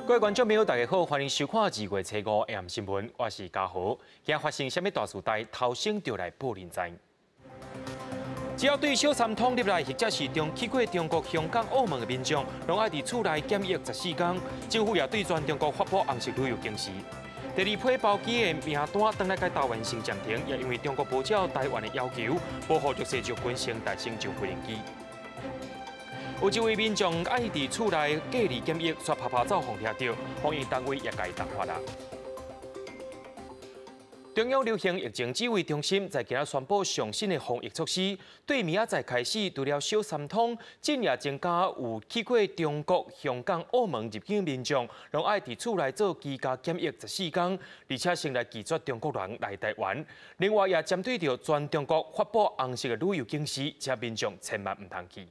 各位觀眾朋友，大家好，歡迎收看2月初五 AM 新聞，我是嘉豪。今發生啥物大事代，頭先就來報恁知。只要對小三通入來，或者是中去過中國香港、澳門的民眾，攏愛佇厝內檢疫14天。政府也對全中國發布紅色旅遊警示。第二批包機的名單轉來台灣先暫停，也因為中國無照台灣的要求，無予弱勢族群先來升上飛機。有一位民眾愛佇厝內隔離檢疫，煞趴趴走予掠著，防疫單位也共伊重罰啦。中央流行疫情指揮中心在今仔宣布上新的防疫措施，對明仔載開始，除了小三通，進而增加有去過中國、香港、澳門入境民眾，攏愛佇厝內做居家檢疫14天，而且先來拒絕中國人來台灣。另外，也針對著全中國發布紅色的旅遊警示，請民眾千萬毋通去。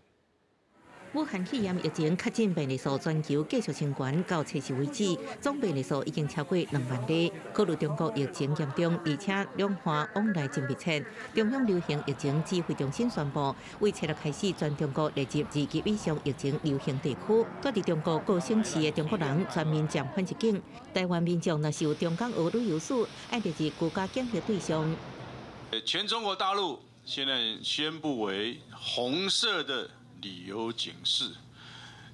武漢肺炎疫情確診病例數全球繼續升懸，到初四為止，總病例數已經超過2萬例。考慮中國疫情嚴重，而且兩岸往來真密切，中央流行疫情指揮中心宣布，為初六開始，全中國列入二級以上疫情流行地區，蹛佇中國各省市的中國人全面暫緩入境。台灣民眾若是有中港澳旅遊史，愛列入居家檢疫對象。全中國大陸現在宣布為紅色的旅遊警示，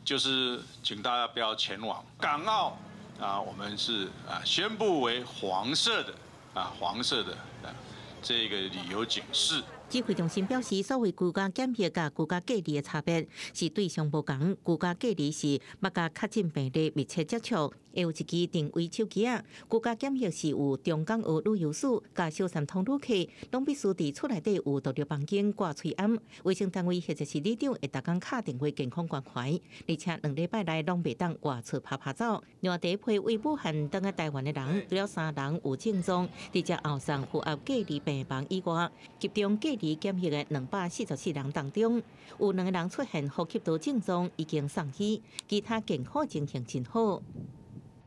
就是請大家不要前往港澳啊！我們是啊宣布為黃色的啊黃色的啊這個旅遊警示。指揮中心表示，所謂居家檢疫佮居家隔離的差別是對象無仝。居家隔離是捌佮確診病例密切接觸，會有一支定位手機仔。居家檢疫是有中港澳旅遊史佮小三通旅客，攏必須佇厝內底有獨立房間掛喙罨，衛生單位或者是里長會逐工敲電話健康關懷，而且2禮拜內攏袂當外出趴趴走。另外，第一批為武漢轉來台灣的人，除了三人有症狀，直接後送符合隔離病房以外，集中隔離檢疫的244人當中，有兩個人出現呼吸道症狀，已經送醫，其他健康情形真好。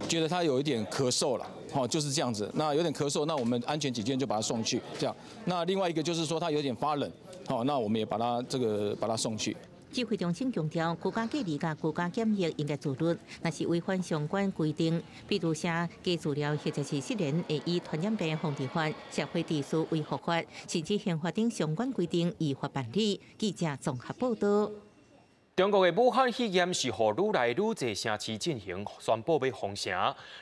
覺得他有一點咳嗽了，好，就是這樣子。那有點咳嗽，那我們安全起見就把他送去，這樣。那另外一個就是說他有點發冷，好，那我們也把他這個把他送去。指揮中心強調，居家隔離佮居家檢疫應該自律，若是違反相關規定，比如說加治療或者是失聯，會依傳染病防治法、社會秩序維護法，甚至刑法等相關規定依法辦理。記者綜合報道。中國的武漢肺炎是予愈來愈濟城市進行宣布欲封城，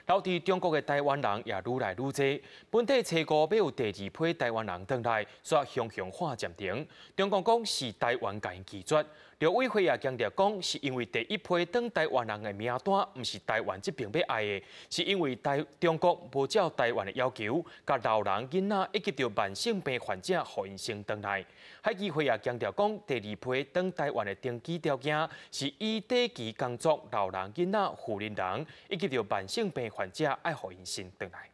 留佇中國的台灣人也愈來愈濟。本底初五欲有第二批台灣人轉來，煞雄雄喊暫停。中國講是台灣共𪜶拒絕，陸委會也強調講，是因為第一批轉台灣人的名單，毋是台灣這邊欲愛的，是因為台中國無照台灣的要求，共老人、囡仔以及著慢性病患者，予𪜶先轉來。海基會也強調講，第二批轉台灣的登記條件是以短期工作、老人、囡仔、婦人人以及著慢性病患者，愛予𪜶先轉來。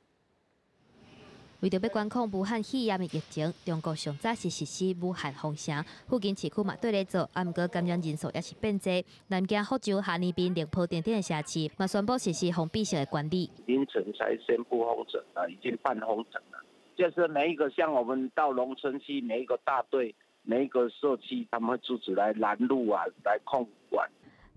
為著欲管控武漢肺炎的疫情，中國上早是實施武漢封城，附近市區嘛綴咧做，啊，毋過感染人數也是變濟。南京、福州、哈爾濱、寧波等等的城市，嘛宣布實施封閉式的管理。凌晨才宣布封城啊，已經半封城了。就是每一個像我們到農村去，每一個大隊、每一個社區，他們會組織來攔路啊，來控管。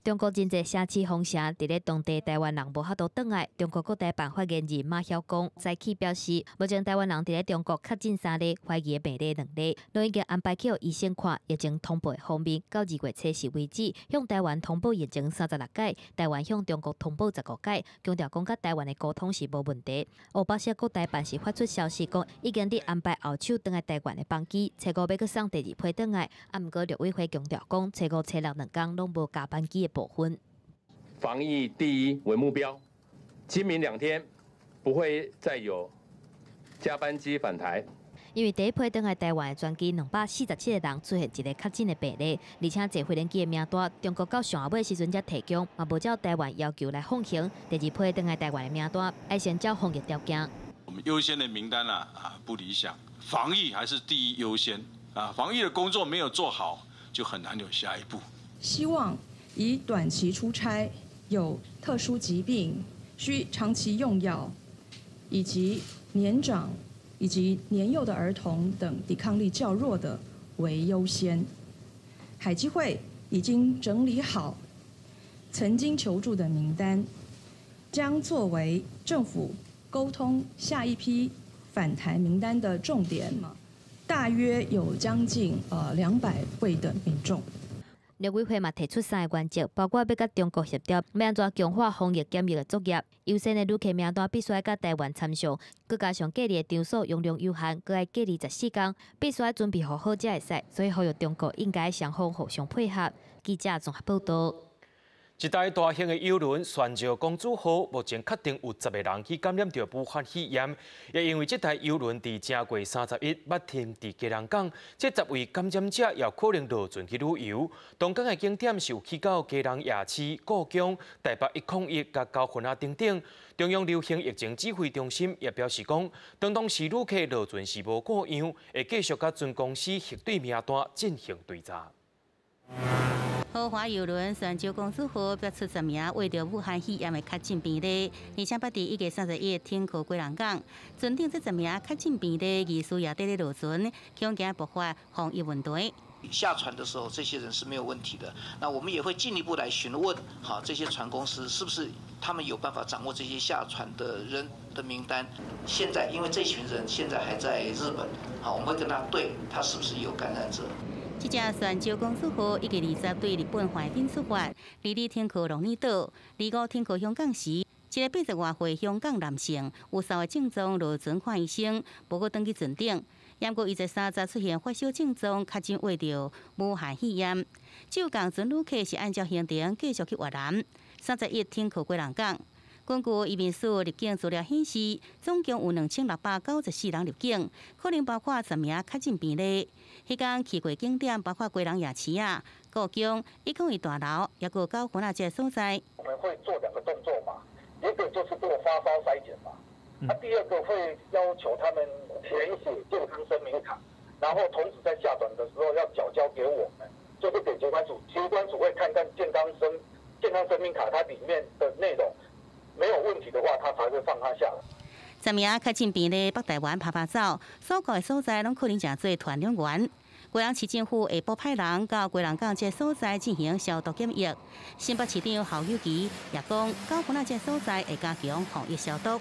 中國真濟城市封城，佇咧當地台灣人無法度轉來。中國國台辦發言人馬曉光早起表示，目前台灣人佇咧中國確診三例，懷疑的病例兩例，攏已經安排去予醫生看。疫情通報的方面，到2月初四為止，向台灣通報疫情36改，台灣向中國通報15改，強調講佮台灣的溝通是無問題。烏巴西國台辦是發出消息講，已經佇安排後手轉來台灣的班機，初五欲閣送第二批轉來。啊，毋過陸委會強調講，初五、初六兩工攏無加班機的部分。防疫第一為目標，今明兩天不會再有加班機返台。因為第一批轉來台灣的專機247個人出現一个確診的病例，而且坐飛行機的名單，中國到上下尾時陣才提供，嘛無照台灣要求來放行。第二批轉來台灣的名單，愛先照防疫條件。我們優先的名單啊啊不理想，防疫還是第一優先啊！防疫的工作沒有做好，就很難有下一步。希望以短期出差、有特殊疾病需長期用藥，以及年長以及年幼的兒童等抵抗力較弱的為優先。海基會已經整理好曾經求助的名單，將作為政府溝通下一批返台名單的重點，大約有將近200位的民眾。陸委會嘛提出三个原則，包括欲佮中國協調，欲按怎強化防疫檢疫的作業，優先的旅客名單必須愛佮台灣參詳，閣加上隔離的場所容量有限，閣愛隔離14天，必須愛準備好好才會使，所以呼籲中國應該雙方互相配合。記者綜合報道。一台大型的郵輪璇石公主號，目前確定有10個人去感染著武漢肺炎，也因為這台郵輪佇正月31捌停佇基隆港，這10位感染者也可能落船去旅遊。當天的景點是有去到基隆夜市、故宮、台北101佮九份仔等等。中央流行疫情指揮中心也表示講，當時旅客落船是無過恙，會繼續佮船公司核對名單進行追查。豪華郵輪璇石公主號標出10名罹著武漢肺炎的確診病例，而且捌佇1月31日停靠基隆港，船頂這10名確診病例疑似也佇咧落船，恐驚爆發防疫問題。下船的時候，這些人是沒有問題的。那我們也會進一步來詢問，好，這些船公司是不是他們有辦法掌握這些下船的人的名單？現在因為這群人現在還在日本，好，我們會跟他對，他是不是有感染者？這隻璇石公主號1月20對日本橫濱出發，22停靠龍目島，25停靠香港時，一个80外歲香港男性有三个症狀落船看醫生，無閣轉去船頂。毋過伊在30出現發燒症狀，確診罹著武漢肺炎。只有仝船旅客是按照行程繼續去越南，31停靠基隆港。根據移民署入境資料顯示，總共有2694人入境，可能包括10名確診病例。彼工去過景點包括基隆夜市啊、故宮、101大樓，抑閣九份仔這个所在。我們會做兩個動作嘛，一個就是做發燒篩檢嘛，啊，第二個會要求他們填寫健康聲明卡，然後同時在下船的時候要繳交給我們，就是給疾管署，疾管署會看看健康聲明卡它裡面的內容。沒有問題的話，他才會放他下來。 10名確診病例北台灣趴趴走，所到的所在攏可能成做傳染源。基隆市政府下晡派人到基隆港這個所在進行消毒檢疫。新北市長侯友宜也講，九份仔這個所在會加強防疫消毒。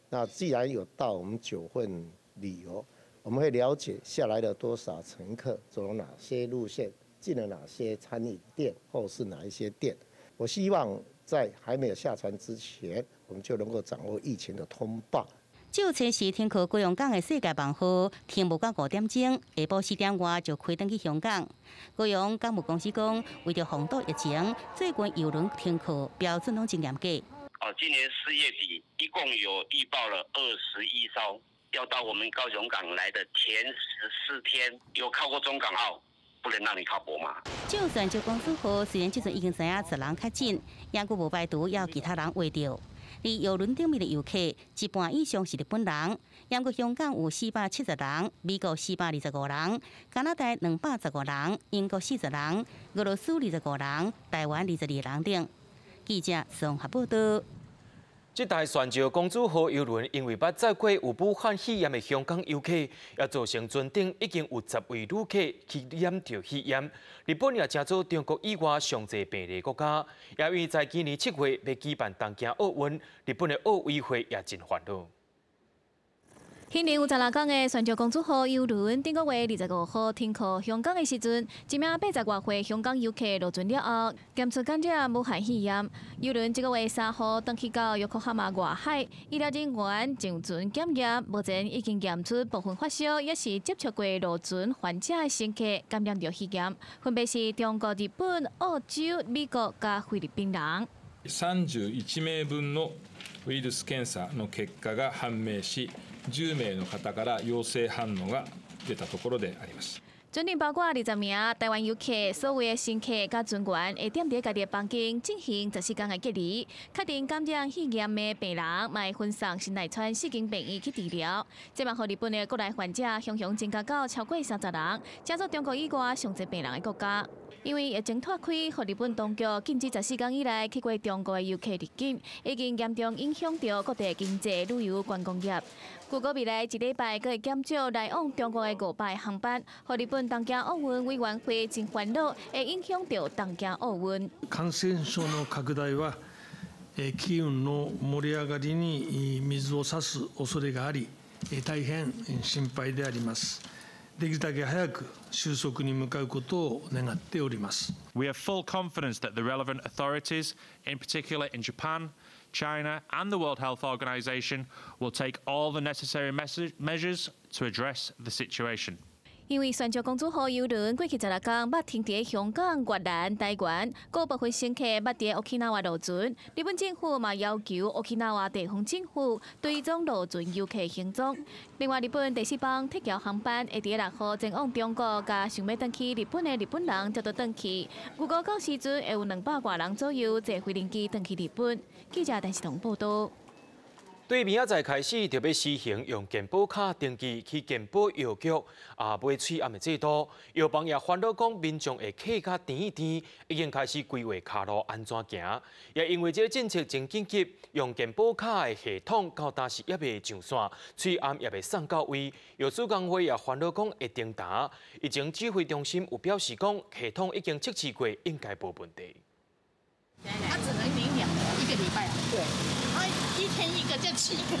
那既然有到我們九份旅遊，我們會了解下來了多少乘客，走了哪些路線，進了哪些餐飲店，或是哪一些店。我希望在還沒有下船之前，我們就能夠掌握疫情的通報。就測時停靠高雄港的世界網號停無到5點鐘，下晡4點外就開轉去香港。高雄港務公司講，為著防堵疫情，最近郵輪停靠標準攏真嚴格。哦，今年4月底一共有預報了21艘要到我們高雄港來的前14天有靠過中港澳，不能讓你靠泊嘛。就璇石公主號雖然這陣已經知影10人確診，也閣無排除猶其他人罹著。佇郵輪頂面的遊客一半以上是日本人，毋過香港有470人，美國425人，加拿大215人，英國40人，俄羅斯25人，台灣22人等。記者綜合報道。這台璇石公主號郵輪因為捌載過有武漢肺炎的香港遊客，也造成船頂已經有10位旅客去染著肺炎。日本也成做中國以外上濟病例國家，也因為在今年7月欲舉辦東京奧運，日本的奧委會也真煩惱。行程有16天的璇石公主號郵輪，頂個月25號停靠香港的時陣，一名80外歲香港遊客落船了後，檢出感染武漢肺炎。郵輪這個月3號轉去到約克哈馬外海，醫療人員上船檢驗，目前已經驗出部分發燒，抑是接觸過落船患者的乘客感染著肺炎，分別是中國、日本、澳洲、美國佮菲律賓人。 31名分のウイルス検査の結果が判明し、10名の方から陽性反応が出たところであります。船頂包括20名台灣遊客，所有的乘客佮船員會踮佇家己的房間進行14天的隔離。確定感染肺炎的病人，嘛會分送神奈川四間病院去治療。這嘛予日本的國內患者雄雄增加到超過30人，成做中國以外上濟病人的國家。因為疫情拖開，予日本當局禁止14天以內去過中國的遊客入境，已經嚴重影響著各地經濟、旅遊、觀光業。據估未來一禮拜，閣會減少來往中國的500航班，予日本東京奧運委員會真煩惱，會影響著東京奧運。感染症の拡大は機運の盛り上がりに水を差す恐れがあり、大変心配であります。できるだけ早く収束に向かうことを願っております。 We have full confidence that the relevant authorities, in particular in Japan, China and the World Health Organization, will take all the necessary measures to address the situation. 因為船上公主號郵輪過去16工捌停佇香港、越南、台灣，閣部分乘客捌佇沖繩落船。日本政府嘛要求沖繩地方政府追蹤落船遊客行蹤。另外，日本第四班撤僑航班會佇6號前往中國，共想欲轉去日本的日本人接倒轉去。預估到時陣會有200外人左右坐飛行機轉去日本。記者陳世彤報道。對明仔載開始，就欲實行用健保卡登記去健保藥局啊買喙罨的制度。藥房也煩惱講，民眾會客甲甜甜，已經開始規劃跤路按怎行。也因為這个政策真緊急，用健保卡的系統到今時猶未上線，喙罨也未送到位。藥師公會也煩惱講會停單。疫情指揮中心有表示講，系統已經測試過，應該無問題。他只能領兩一個禮拜。對。一天一個就七個。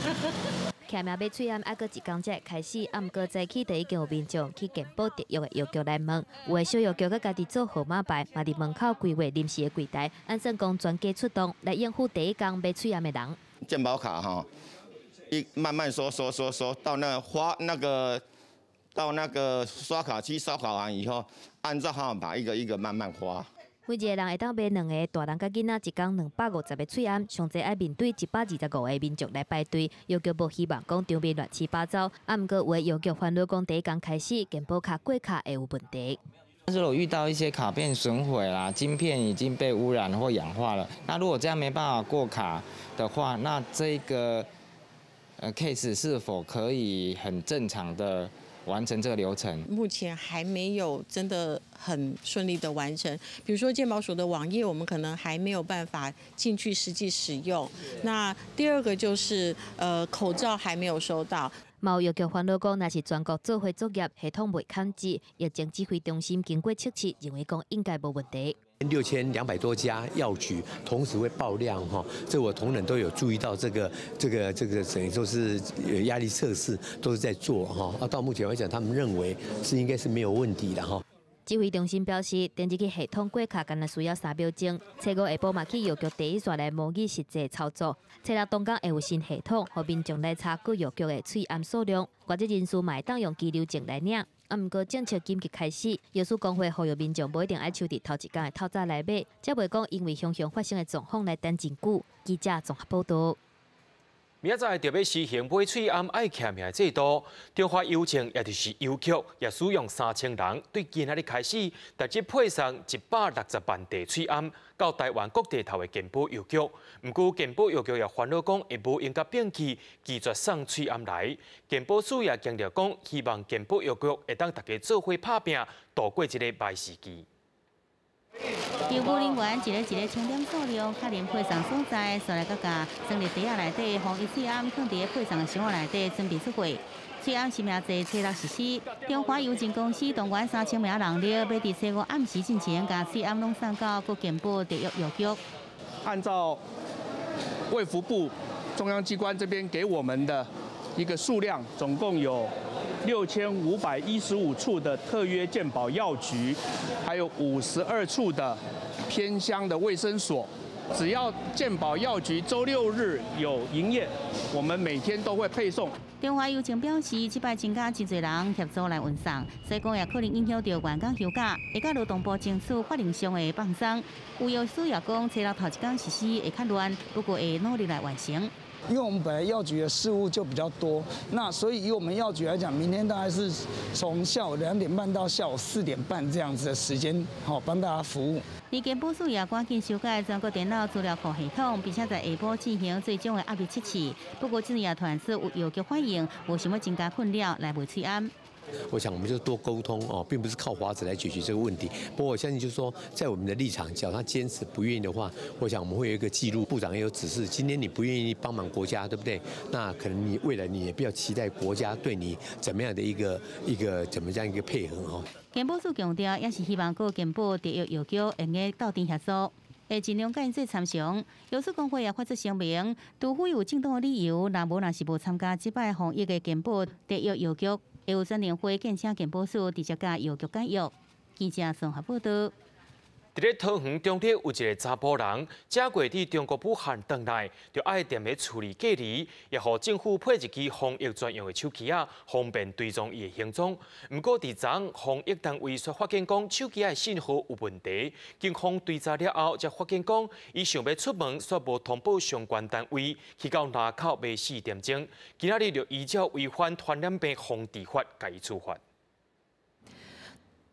簽名買喙罨猶閣一工才會開始，啊，毋過早起就已經有民眾去健保特約的藥局來問，有的小藥局閣家己做號碼牌，嘛佇門口規劃臨時的櫃台，按算講全家出動來應付第一工買喙罨的人。健保卡哈，一慢慢收收收收到那發那個到那個刷卡機刷卡完以後，按照號碼牌一個一個慢慢發。每一个人會當買兩个，大人佮囡仔一工250个喙罨，上濟愛面對125个民眾來排隊。藥局無希望講場面亂七八糟，啊，毋過有的藥局煩惱講第一工開始健保卡過卡會有問題。但是如果遇到一些卡片損毀啦，晶片已經被污染或氧化了，那如果這樣沒辦法過卡的話，那這個case 是否可以很正常的完成這個流程？目前還沒有真的很順利的完成。比如說健保署的網頁，我們可能還沒有辦法進去實際使用。那第二個就是口罩還沒有收到。嘛有藥局煩惱講，若是全國做伙作業，系統袂崁滯，疫情指揮中心經過測試，認為講應該無問題。 6200多家藥局同時會爆量哈，這我同仁都有注意到這個這個這個等於說是壓力測試都是在做哈，啊到目前來講，他們認為是應該是沒有問題的哈。指揮中心表示，登入去系統過卡，干焦需要3秒鐘。初五下晡嘛去藥局第一線來模擬實際操作。初六當工會有新系統，予民眾來查各藥局的喙罨數量，偌濟人數嘛會當用居留證來領。啊，毋過政策緊急開始，藥師公會呼籲民眾無一定愛搶佇頭一工的透早來買，才袂講因為常常發生的狀況來等真久。記者綜合報道。明仔載就欲實行買喙罨愛簽名制度，中華郵政也就是郵局也使用3000人，對今仔日開始，直接配送160萬袋喙罨到台灣各地頭的健保藥局。毋過健保藥局也煩惱講，會無閒共變去拒絕送喙罨來。健保署也強調講，希望健保藥局會當大家做伙拍拚，度過這个歹時期。郵務人員一个一个清點數量，確認配送所在，煞來閣共裝佇袋仔內底防疫喙罨囥佇配送的箱仔內底，準備出貨。喙罨實名制初六實施，中華郵政公司動員3000名人力，欲佇初五暗時進前，共喙罨攏送到各健保特約藥局。按照衛福部中央機關這邊給我們的一個數量，總共有6515處的特約健保藥局，還有52處的偏鄉的衛生所。只要健保藥局週六日有營業，我們每天都會配送。中華郵政表示，這擺增加真濟人協助來運送，所以講也可能影響著員工休假，會佮勞動部爭取法令上的放鬆。有藥師也講，初六頭一工實施會較亂，不過會努力來完成。因為我們本來藥局的事務就比較多，那所以以我們藥局來講，明天大概是從下午2點半到下午4點半這樣子的時間，好幫大家服務。而健保署也趕緊修改全國電腦資料庫系統，並且在下晡進行最終的壓力測試。不過，這也傳出有藥局反映，無想欲增加困擾來賣喙罨。我想我們就多溝通哦，並不是靠法子來解決這個問題。不過我相信，就是說，在我們的立場，只要他堅持不願意的話，我想我們會有一個記錄。部長也有指示，今天你不願意幫忙國家，對不對？那可能你未來你也不要期待國家對你怎麼樣的一個怎麼樣一個配合哦。健保署強調，也是希望各健保特約藥局會用鬥陣協助。會盡量共𪜶做參詳。藥師公會也發出聲明，除非有正當的理由，若無若是無參加這擺防疫的健保特約藥局，會有專人會建請健保署直接共藥局解約。記者綜合報道。佇咧桃園中壢有一个查埔人，才過佇中國武漢轉來，就愛踮咧厝裡隔離，也予政府配一支防疫專用的手機仔，方便追蹤伊的行蹤。毋過佇昨防疫單位卻發現講手機仔的信號有問題，警方追查了後，才發現講伊想欲出門，卻無通報相關單位，去到林口欲四點鐘，今仔日就依照違反傳染病防治法，共伊處罰。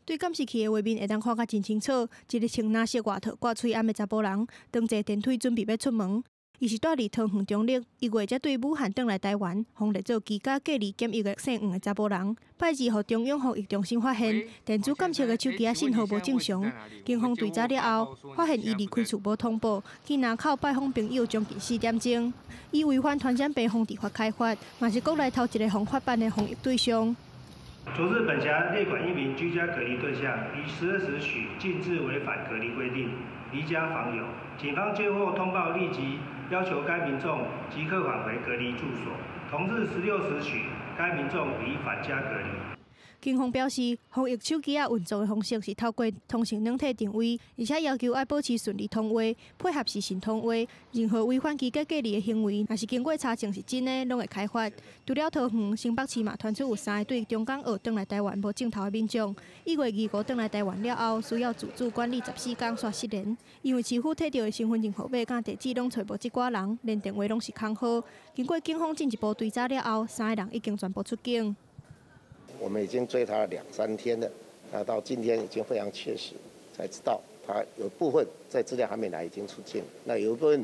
對監視器的畫面會當看甲真清楚，一个穿藍色外套、掛喙罨的查埔人，當坐電梯準備欲出門。伊是蹛佇桃園中壢一月才對武漢轉來台灣，予列做居家隔離檢疫的姓黃的查埔人。拜二，予中央防疫中心發現電子監測的手機仔信號無正常，警方追查了後，發現伊離開厝無通報，去林口拜訪朋友將近四點鐘，伊違反傳染病防治法開罰，嘛是國內頭一个予法辦的防疫對象。昨日本轄列管一名居家隔離對象，於12時許徑自違反隔離規定，離家訪友。警方接獲通報，立即要求該民眾即刻返回隔離住所。同日16時許，該民眾已返家隔離。警方表示，防疫手機仔運作的方式是透過通訊軟體定位，而且要求愛保持順利通話，配合視訊通話。任何違反居家隔離的行為，若是經過查證是真的，攏會開罰。除了桃園，新北市嘛傳出有三个對中港澳轉來台灣無症頭的民眾，1月25轉來台灣了後，需要自主管理14天煞失聯，因為市府提著的身份證號碼佮地址攏揣無這寡人，連電話攏是空號。經過警方進一步追查了後，三个人已經全部出境。我們已經追他了兩三天了，那到今天已經非常確實，才知道他有部分在資料還沒來已經出境，那有一部分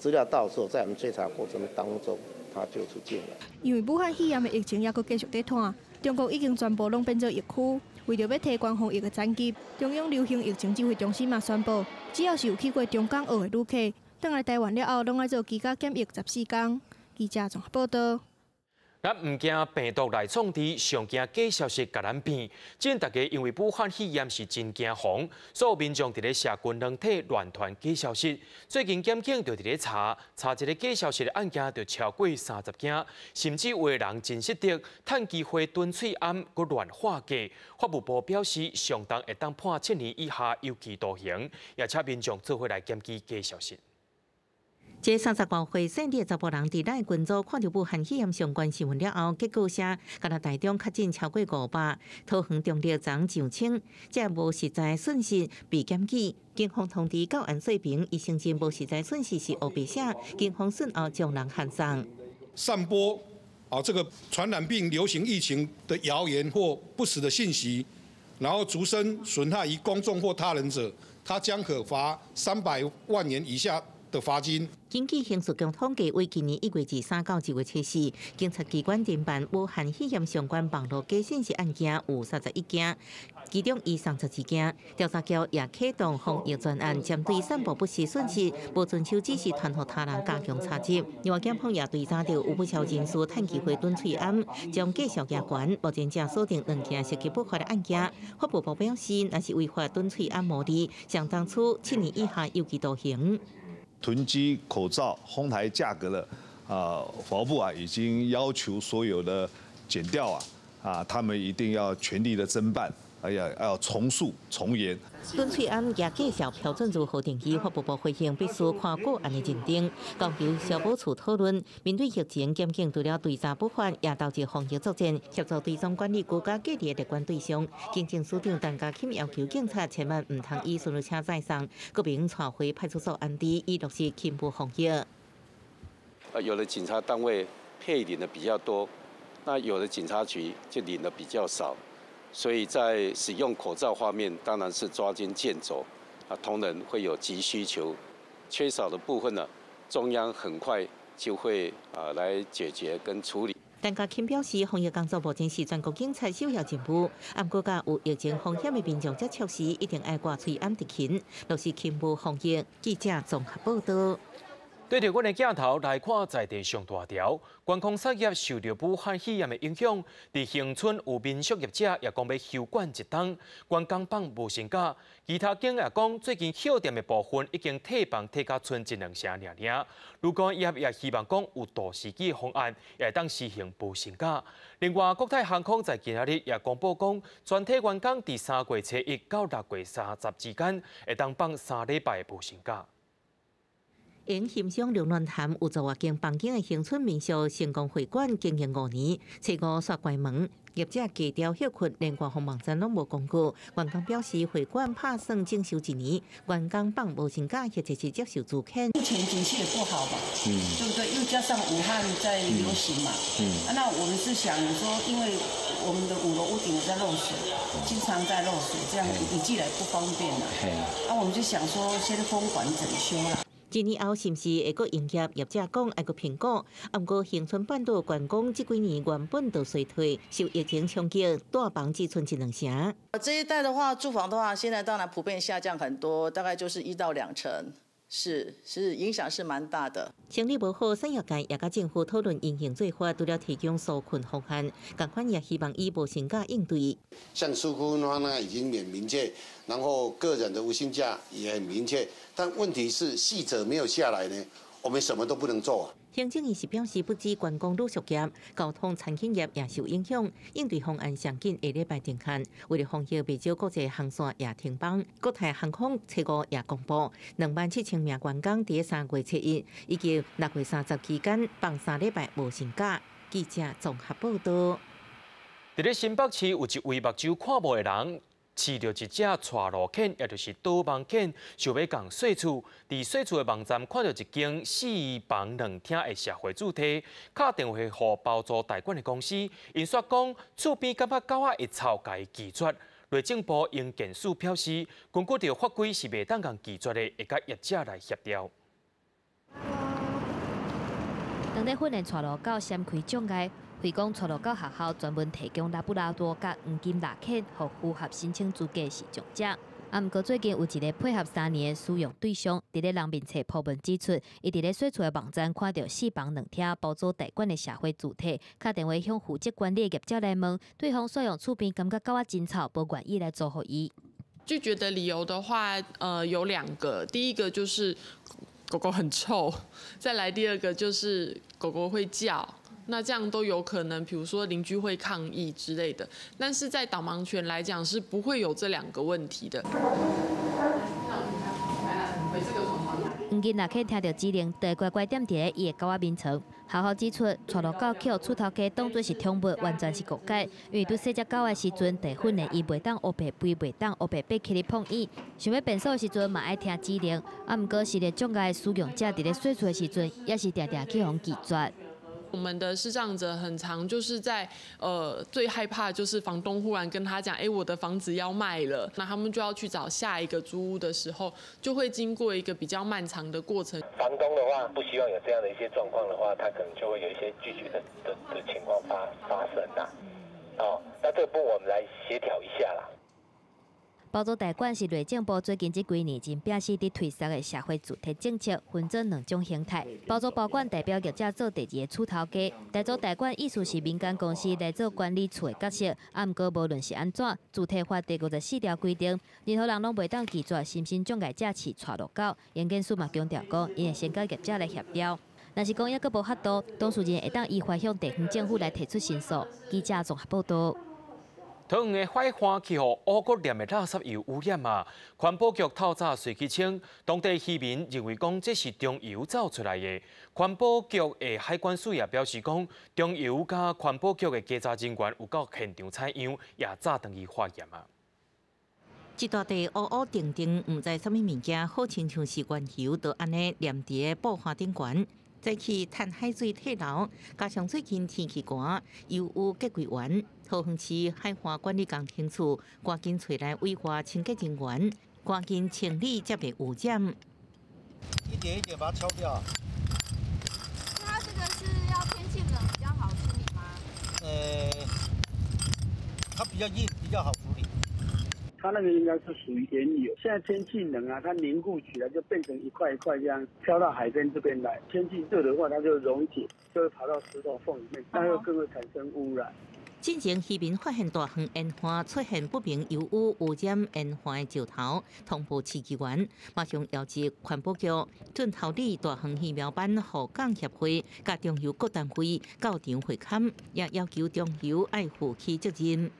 資料到時候在我們追查過程當中，他就出境了。因為武漢肺炎的疫情猶閣繼續佇湠，中國已經全部攏變做疫區，為著欲提懸防疫的層級，中央流行疫情指揮中心嘛宣布，只要是有去過中港澳的旅客，轉來台灣了後，攏愛做居家檢疫14天。記者綜合報道。咱毋驚病毒來創治，上驚假消息共咱變。這陣大家因為武漢肺炎是真驚惶，所有民眾佇咧社群軟體亂傳假消息。最近檢警就佇咧查查一个假消息的案件，就超過30件，甚至有的人真失德，趁機會囤喙罨，閣亂畫假。法務部表示，上重會當判7年以下有期徒刑，也請民眾做伙來檢舉假消息。這30外歲姓李的查埔人，佇咱的群組看著武漢肺炎相關新聞了後，結果寫，敢若台中確診超過500，桃園中壢昨上千，這無實在訊息被檢舉，警方通知到顏水平，伊承認無實在訊息是烏白寫，警方訊後將人函送。散播啊這個傳染病流行疫情的謠言或不實的信息，然後卒生損害於公眾或他人者，他將可罰300萬元以下的罰金。根據刑事局統計，為今年1月23到2月74，警察機關偵辦武漢肺炎相關網路假信息案件有31件，其中移送12件。調查局也啟動防疫專案，針對散布不實訊息、無遵守指示傳予他人加強查緝。另外，檢方也追查著有不少人士趁機會囤喙罨，將假數加懸。目前正鎖定2件涉及不法的案件。法務部表示，若是違法囤喙罨牟利，相當處7年以下有期徒刑。囤積口罩哄抬價格的，法務部啊已經要求所有的檢調啊，他們一定要全力的偵辦，哎呀，要從速從嚴。囤喙罨也介紹標準如何定義，法務部回應必須看個案的認定，交由消保處討論。面對疫情，檢警除了追查不法，也投入防疫作戰，協助追蹤管理居家隔離的列管對象。警政署長陳家欽要求警察千萬毋通以巡邏車載送，閣袂用帶回派出所安置，以落實勤務防疫。有的警察單位配領的比較多，那有的警察局就領的比較少。所以在使用口罩方面，當然是捉襟見肘，啊，同仁會有急需求，缺少的部分呢，中央很快就會來解決跟處理。陳家欽表示，防疫工作目前是全國警察首要任務，毋過佮有疫情風險的民眾接觸時，一定愛掛喙罨執勤，落實勤務防疫。記者綜合報道。對著阮的鏡頭來看，在地上大條，觀光產業受著武漢肺炎的影響，佇恆春有民宿業者也講欲休館一冬，員工放無薪假。其他間也講，最近歇店的部分已經退房退甲賰一兩成爾爾。旅館業也希望講有渡時機的方案，也會當實行無薪假。另外，國泰航空在今仔日也公布講，全體員工佇3月初一到6月30之間，會當放3禮拜的無薪假。因欣賞龍鸞潭有十外間房間的恆春民宿成功會館經營5年，初五煞關門，業者低調歇困，連官方網站攏無公告。員工表示，會館拍算整修一年，員工放無薪假或者是接受資遣。目前景氣也不好吧，對不對？又加上武漢在流行嘛，那我們是想說，因為我們的5樓屋頂在漏水，經常在漏水，這樣雨季來不方便啦。啊，我們就想說，先封館整修啦。一年後是毋是會閣營業？業者講愛閣評估。啊，毋過恆春半島觀光這幾年原本就衰退，受疫情衝擊，帶房只賰一兩成。這一帶的話，住房的話，現在當然普遍下降很多，大概就是1到2成，是影響是蠻大的。生理無好，產業界也佮政府討論因應做法，除了提供紓困方案，仝款也希望以無薪假應對。像紓困方案已經很明確，然後個人的無薪假也很明確，但問題是細則沒有下來呢，我們什麼都不能做啊。行政院是表示，不止觀光旅宿業、交通、餐飲業也受影響，應對方案上緊下禮拜定案。為了防疫，袂少國際航線也停班。國泰航空初五也公布，27,000名員工佇3月初一以及6月30期間放3禮拜無薪假。記者綜合報道。佇咧新北市有一位目睭看無的人，飼著一隻帶路犬，也就是導盲犬，想欲共稅厝。佇稅厝的網站看著一間四房兩廳的社會住宅，敲電話予包租代管的公司，𪜶煞講厝邊感覺狗仔會臭，共伊拒絕。內政部營建署表示，根據著法規是袂當共拒絕的，會佮業者來協調。當咧訓練帶路狗閃開障礙。惠公帶路狗學校專門提供拉布拉多佮黃金獵犬，予符合申請資格視障者。啊，毋過最近有一个配合3年的使用對象，佇咧人面冊 po 文指出，伊佇咧稅厝的網站看著四房兩廳包租代管的社會住宅，敲電話向負責管理的業者來問，對方煞用厝邊感覺狗仔真臭，無願意來租予伊。拒絕的理由的話，有兩個，第一個就是狗狗很臭，再來第二個就是狗狗會叫。那這樣都有可能，比如說鄰居會抗議之類的。但是在導盲犬來講，是不會有這兩個問題的。黃金獵犬聽著指令，就會乖乖踮佇咧伊的狗仔眠床。學校指出，帶路狗予厝頭家當做是寵物，完全是誤解。因為對細隻狗的時陣，就訓練伊袂當烏白吠，袂當烏白爬起來碰伊。想欲便所的時陣，嘛愛聽指令。啊，毋過視力障礙使用者佇咧洗厝的時陣，也是定定去予拒絕。我們的視障者很常就是在最害怕就是房東忽然跟他講，哎，我的房子要賣了，那他們就要去找下一個租屋的時候，就會經過一個比較漫長的過程。房東的話不希望有這樣的一些狀況的話，他可能就會有一些拒絕的情況發生啦。哦，那這個部分我們來協調一下啦。包租代管是內政部最近這幾年真拼死佇推捒的社會住宅政策，分做兩種形態。包租包管代表業者做第二个厝頭家，代租代管意思是民間公司來做管理厝的角色。啊，毋過無論是按怎，住宅法第54條規定，任何人攏袂當拒絕身心障礙者飼帶路狗。營建署嘛強調講，𪜶會先佮業者來協調。若是講猶閣無法度，當事人會當依法向地方政府來提出申訴。記者綜合報道。桃園的海岸去予烏骨煉的垃圾油污染啊！環保局透早隨去清，當地漁民認為講這是中油走出來的。環保局的海關署也表示講，中油佮環保局的稽查人員有到現場採樣，也早轉去化驗啊。一大塊烏烏定定，毋知啥物物件，好親像是原油，就按呢黏佇咧布花頂懸。早起趁海水退流，加上最近天氣寒，油污結歸源。桃園市海岸管理工程處趕緊揣來委外清潔人員，趕緊清理才袂污染。一點一點把它敲掉。那它這個是要天氣冷比較好處理嗎？它比較硬，比較好處理。它那個應該是屬於原油。現在天氣冷啊，它凝固起來就變成一塊一塊這樣飄到海邊這邊來。天氣熱的話，它就溶解，就會跑到石頭縫裡面，那又更會產生污染。進前漁民發現大魚沿岸出現不明油污污染沿岸的石頭，通報市議員，馬上邀集環保局、圳頭里大魚魚苗班護港協會、佮中油各單位到場會勘，也要求中油愛負起責任。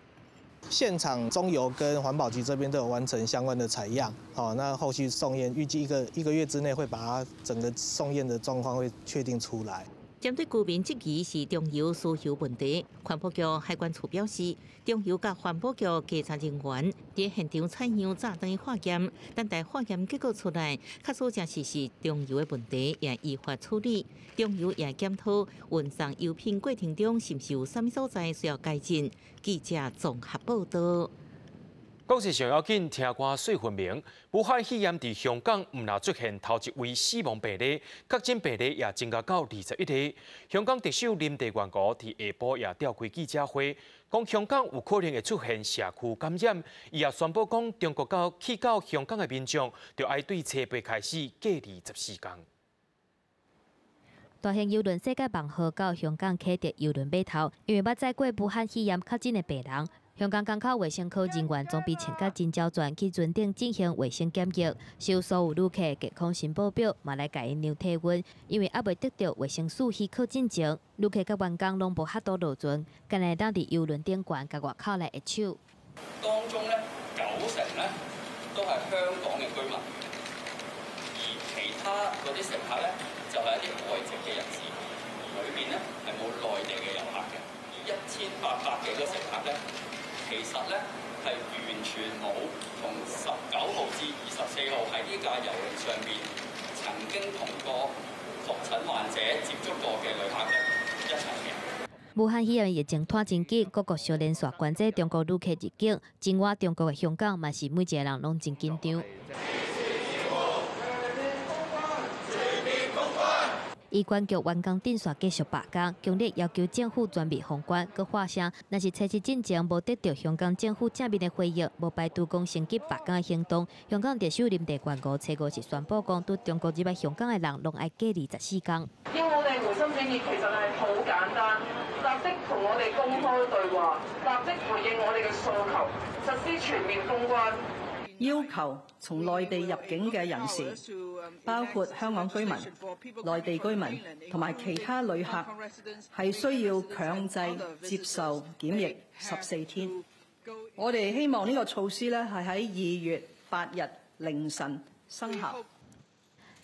現場中油跟環保局這邊都有完成相關的採樣，好，那後續送驗，預計一個月之內會把它整個送驗的狀況會確定出來。針對居民質疑是中油輸油問題，環保局海關處表示，中油佮環保局稽查人員佇現場採樣早轉化驗，等待化驗結果出來，確實證實是中油的問題，也依法處理。中油也檢討運送油品過程中是毋是有啥物所在需要改進。記者綜合報道。國際上要緊，聽歌媠分明。武漢肺炎佇香港毋但出現頭一位死亡病例，確診病例也增加到21例。香港特首林鄭月娥佇下晡也召開記者會，講香港有可能會出現社區感染。伊也宣布講，中國到去到香港的民眾，就愛對初八開始隔離14天。大型郵輪世界夢號到香港啟德郵輪碼頭，因為捌載過武漢肺炎確診的病人。香港港口衛生科人員裝備穿甲真周全，去船頂進行衛生檢疫，收所有旅客健康申報表，嘛來共𪜶量體溫。因為猶未得著衛生署許可進前，旅客佮員工攏無法度落船，干焦會當佇郵輪頂懸共外口來握手。當中呢，9成呢都係香港嘅居民，而其他嗰啲乘客呢，就係一啲外籍嘅人士，裏面呢係冇內地嘅遊客嘅。1800幾個乘客呢，其實咧係完全冇同19號至24號喺呢架郵輪上面曾經同個確診患者接觸過嘅旅客咧一齊嘅。武漢肺炎疫情拖真緊，各國相連紲關制中國旅客入境，真倚中國的香港嘛是每一個人攏真緊張。醫管局員工頂線繼續罷工，強烈要求政府全面封關。閣發聲，若是初七進前無得著香港政府正面的回應，無排除講升級罷工的行動。香港特首林鄭月娥初五是宣布講，對中國入來香港的人，攏愛隔離14天。要我哋回心轉意，其實係好簡單，立即同我哋公開對話，立即回應我哋嘅訴求，實施全面封關。要求從內地入境嘅人士，包括香港居民、內地居民同埋其他旅客，係需要強制接受檢疫14天。我哋希望呢個措施咧係喺2月8日凌晨生效。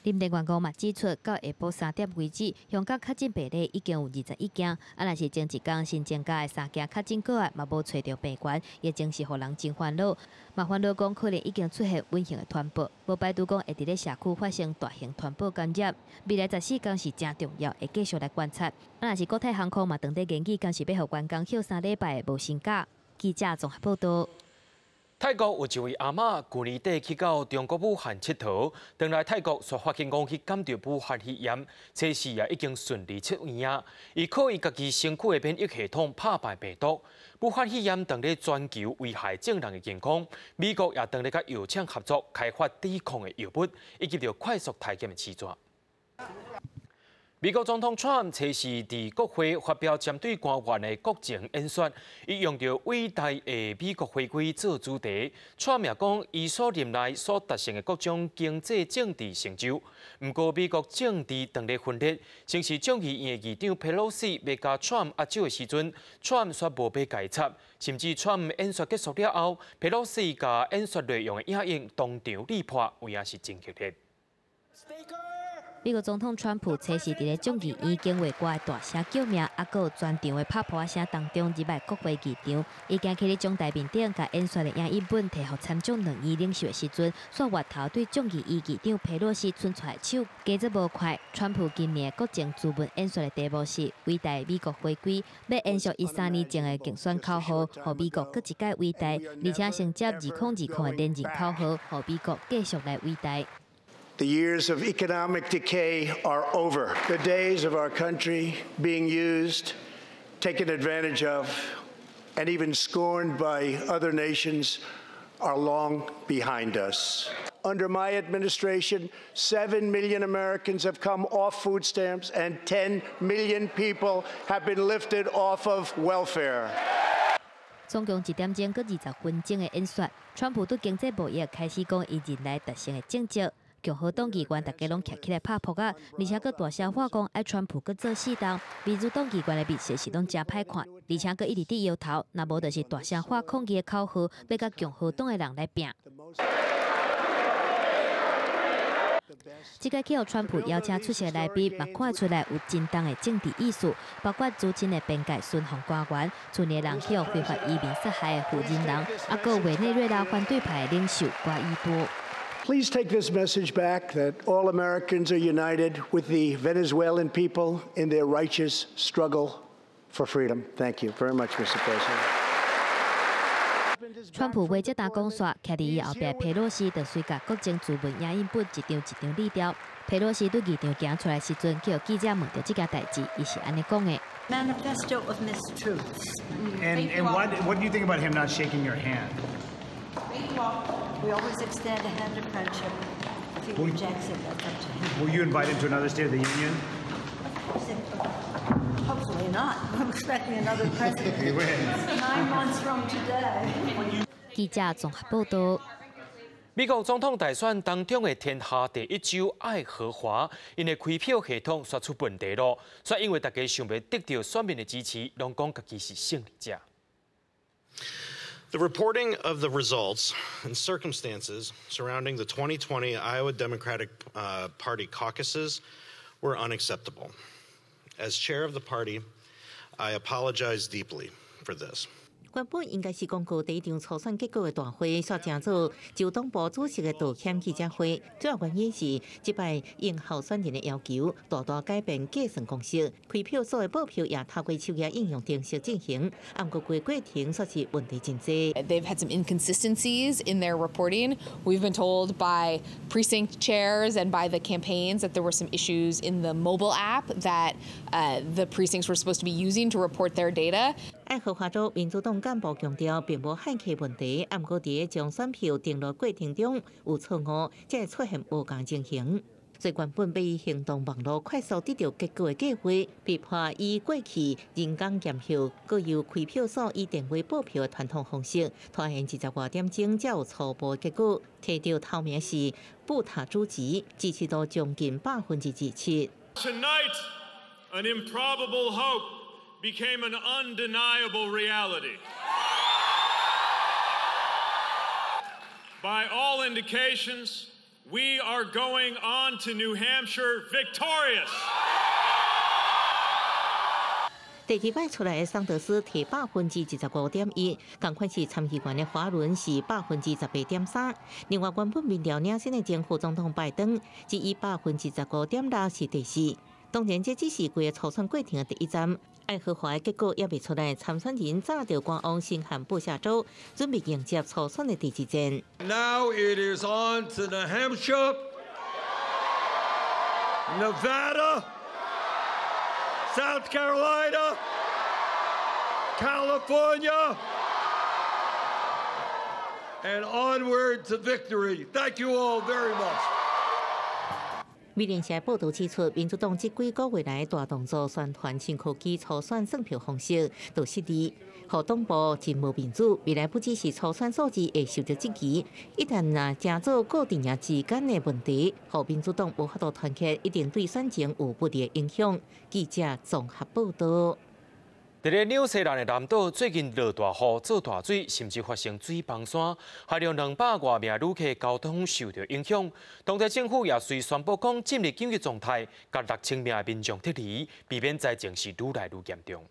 林鄭月娥嘛指出，到下晡3點為止，香港確診病例已經有21件，啊，若是前一工新增加的3件確診個案，嘛無揣著病源，疫情是予人真煩惱。嘛煩惱講可能已經出現隱形的傳播，無排除講會佇咧社區發生大型傳播感染。未來14天是誠重要，會繼續來觀察。啊，若是國泰航空嘛，當咧研究，敢是欲予員工歇3禮拜的無薪假。記者綜合報導。泰國有一位阿嬤，舊年底去到中國武漢𨑨迌，轉來泰國，卻發現講去感著武漢肺炎，這時也已經順利出院啊。伊靠伊家己身軀的免疫系統拍敗病毒。武漢肺炎當咧全球危害眾人的健康，美國也當咧佮藥廠合作開發抵抗的藥物，以及著快速篩檢的試紙。美國總統川普初四佇國會發表針對官員的國情演說，伊用著偉大的美國回歸做主題。川普也講，伊所任內所達成的各種經濟政治成就。毋過美國政治當咧分裂，先是眾議院的議長佩洛西欲共川普握手的時陣，川普煞無欲共伊插，甚至川普演說結束了後，佩洛西共演說內容的影印當場撕破，有影是真激烈。美國總統川普初四佇咧眾議院警衛官的大聲叫名，猶閣有全場的拍噗仔聲當中入來國會議場。伊行去咧講台面頂，共演說的影印本提予參眾兩院領袖的時陣，煞越頭對眾議院議長佩洛西伸出來手，加做無快。川普今年國情諮文演說的題目是偉大美國回歸，欲延續伊3年前的競選口號，予美國閣一擺偉大，而且承接2020的連任口號，予美國繼續來偉大。 The years of economic decay are over. The days of our country being used, taken advantage of, and even scorned by other nations are long behind us. Under my administration, 7 million Americans have come off food stamps and 10 million people have been lifted off of welfare. 總共一點鐘閣20分鐘的演說，川普對經濟貿易開始講伊任內達成的政績。共和黨議員大家攏徛起來拍噗仔，而且閣大聲喊講愛川普閣做四冬。民主黨議員的面色是攏誠歹看，而且閣一直佇搖頭，若無就是大聲喊抗議的口號，欲佮共和黨的人來拚。這擺去予川普邀請出席來賓，嘛看出來有真重的政治意思，包括資深的邊界巡防官員、厝內人去予非法移民殺害的負責人，啊，閣委內瑞拉反對派的領袖瓜伊多。 Please take this message back that all Americans are united with the Venezuelan people in their righteous struggle for freedom. Thank you very much, Mr. President. 川普話這焦講煞，徛佇伊後壁，佩洛西就隨共國情諮文影印本一張一張撕掉。佩洛西對議場行出來時陣，去予記者問著這件代誌，伊是按呢講的。 Manifesto of mistruths. And what do you think about him not shaking your hand? We always extend a hand of friendship. If he rejects it, that's up to him. Will you invite him to another State of the Union? Hopefully not. I'm expecting another president. 9 months from today. 記者綜合報道。美國總統大選當中的天下第一州愛荷華，𪜶的開票系統煞出問題囉，煞因為大家想欲得著選民的支持，攏講家己是勝利者。 The reporting of the results and circumstances surrounding the 2020 Iowa Democratic Party caucuses were unacceptable. As chair of the party, I apologize deeply for this. 原本應該是公告第一場初選結果的大會，煞成做州黨部主席的道歉記者會。主要原因是這擺應候選人的要求，大大改變計算公式，開票所的報票也透過手機應用程式進行。毋過過程煞是問題真濟。 They've had some inconsistencies in their reporting. We've been told by precinct chairs and by the campaigns that there were some issues in the mobile app that the precincts were supposed to be using to report their data. 愛荷華州民主黨幹部強調，並無駭客問題，毋過佇將選票登錄過程中有錯誤，才會出現無仝情形。所以原本欲以行動網路快速得著結果的計劃，被迫以過去人工驗票，閣由開票所以電話報票的傳統方式，拖延20外點鐘才有初步結果。提著頭名是布塔主席，支持度將近27%。 Tonight, an improbable hope became an undeniable reality. By all indications, we are going on to New Hampshire victorious. 第二擺出來的桑德斯提25.1%，仝款是參議員的華倫是18.3%。另外，原本民調領先的前副總統拜登，只以15.6%是第四。當然，這只是規个初選過程的第一站。愛荷華的結果猶未出來，參選人早就趕往新罕布夏州，準備迎接初選的第二戰。 Now it is on to New Hampshire, Nevada, South Carolina, California, and onward to victory. Thank you all very much. 美聯社報導指出，民主黨這幾個月來大動作宣傳新科技初選算票方式，都失利，予黨部真無面子。未來不只是初選數字會受著質疑，一旦若成做各陣營之間的問題，予民主黨無法度團結，一定對選情有不利的影響。記者綜合報導。佇咧紐西蘭的南島，最近落大雨、做大水，甚至發生水崩山，害著200外名旅客交通受著影響。當地政府也隨宣布講進入緊急狀態，共6000名的民眾撤離，避免災情是愈來愈嚴重。